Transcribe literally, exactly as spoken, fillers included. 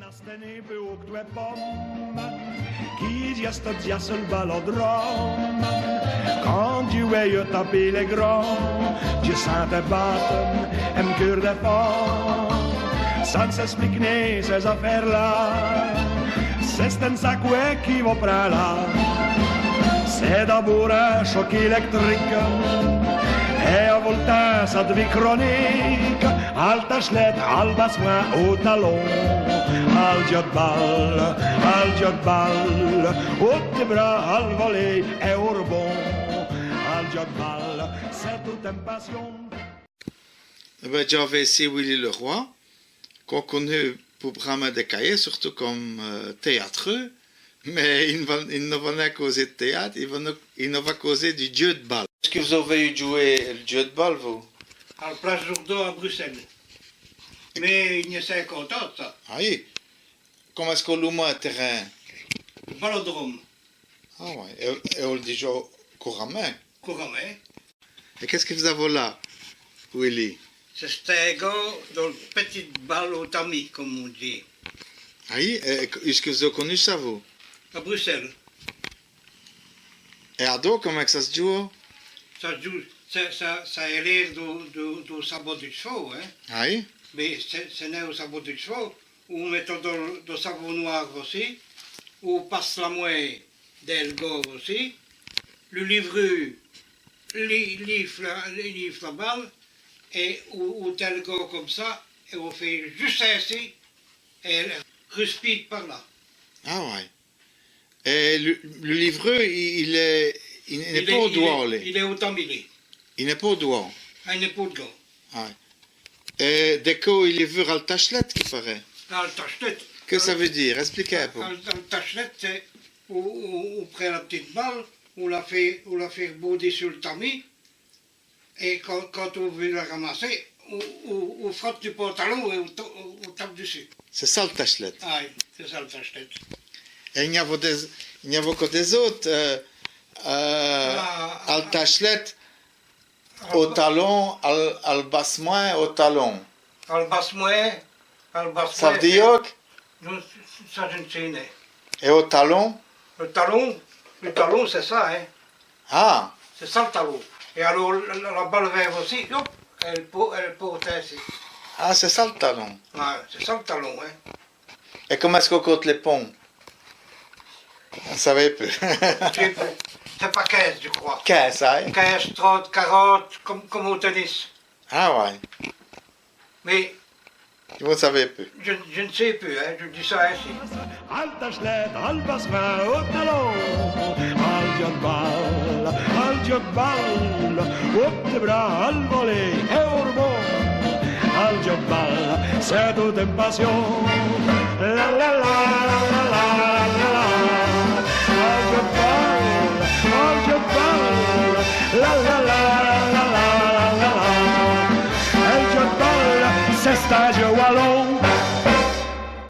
N'èsteu nén pus hôt qu' dwès pomes, qui dj'èsteu dèdja su l' balodrome. Quand dji vèyeu taper lès grands, dji sinteu bate èm' keûr d'èfant. Ça n' s'èsplique nén, cès-afêres-là. C'è-st-ène saqwè qui vos prind là. C'èst d'abôrd in choc élèctrique, èt à voltins ça d'vint chronique. Al tachelète, al bassemwin, au talon, al djeu d' bale, al djeu d' bale, au p'tit bras, al volée èt au rbond. Al djeu d' bale, c'èst toute ène passion. Èt bén, dj'aveu ici Willy Leroy, qu'on conut pou bran.mint dès cayèts, surtout come, euh, tèyâtreû, mins i n' va, i n' nos va nén causer d' tèyâte, i va nos, i nos va causer du djeu d' bale. Èst-ce qui vos-avez djouwé l' djeu d' bale, vous ? Al Place Jourdan à Bruxelles. Mins i gn-a cinquante ans d' ça. Ây. Comint èst-ce qu'on lome l' tèrin ? Balodrome. Ah ouais. Èt, èt on l' dit couramint. Couramint. Èt qu'èst-ce qui vos-avez là, Willy ? C'è-st-on gant dèl pètite bale au tamis, come on dit. Ây, èt èst-ce qui vos-avez conu ça, vous ? À Bruxelles. Èt adon, comint ç' qui ça s' djoûwe ? Ça s' djoûwe, ça, ça, ça a l'aîr dèl, dèl, dèl sabot du tch'vau, hin. Ây. Mins c'èst, c'èst nén au sabot du tch'vau, on mèt dèl, dèl savon nwâr ossi, on passe l' mwin dèl gant ossi, li livreû li, lîve la, li, lîve la bale, èt on, on tint l' gant come ça, èt on faît jusse insi, èt èle ruspire par là. Ah ouais. Èt li, li livreû, i, il èst, i, i n'èst nén au dwat, li. Il èst au tamis, li. I n'èst nén au dwat. Ah, i n'èst nén au dwat. Ah. Èt dès côps, i livreû al tachelète, qu'i parèt. Al tachelète. Què ça vout dîre ? Èspliquez in pau. Al, al tachelète, c'èst, on, on, on prind l' pètite bale, on l' faît, on l' faît r'bondir su l' tamis, èt quand, quand on vout l' ramasser, on, on, on frote du pantalon èt on ta-, on, on tape dissus. C'èst ça l' tachelète. Ah, c'èst ça l' tachelète. Èt i gn-a dès, i gn-a co dès-ôtes, euh, euh, ah, al tachelète, au talon, al, al bassemwin, au talon. Al bassemwin, al bassemwin. Ça vout dîre qwè ? Non, ça, dji n' sé nén. Èt au talon ? Li talon, li talon, c'èst ça, hin. Ah. C'èst ça l' talon. Èt alôrs, la, la, la bale vève ossi, hop, èle po-, èle pôrte insi. Ah, c'èst ça l' talon. Ouais, c'èst ça l' talon, hin. Èt comint èst-ce qu'on compte lès pwints ? Vos n' savez pus. Dji n' sé pus. C'èst pa quinze, dji crwè. Quinze, hin ? Quinze, trinte, quarante, come, come au tènis. Ah ouais. Mins vos n' savez pus. Dji, dji n' sé pus, hin, dji di ça insi. Al tachelète, al bassemwin, au talon, al djeu d' bale, al djeu d' bale, au p'tit bras, al volée èt au rbond. Al djeu d' bale, c'èst toute ène passion. La, la, la. Al djeu d' bale, al djeu d' bale, la, la, la.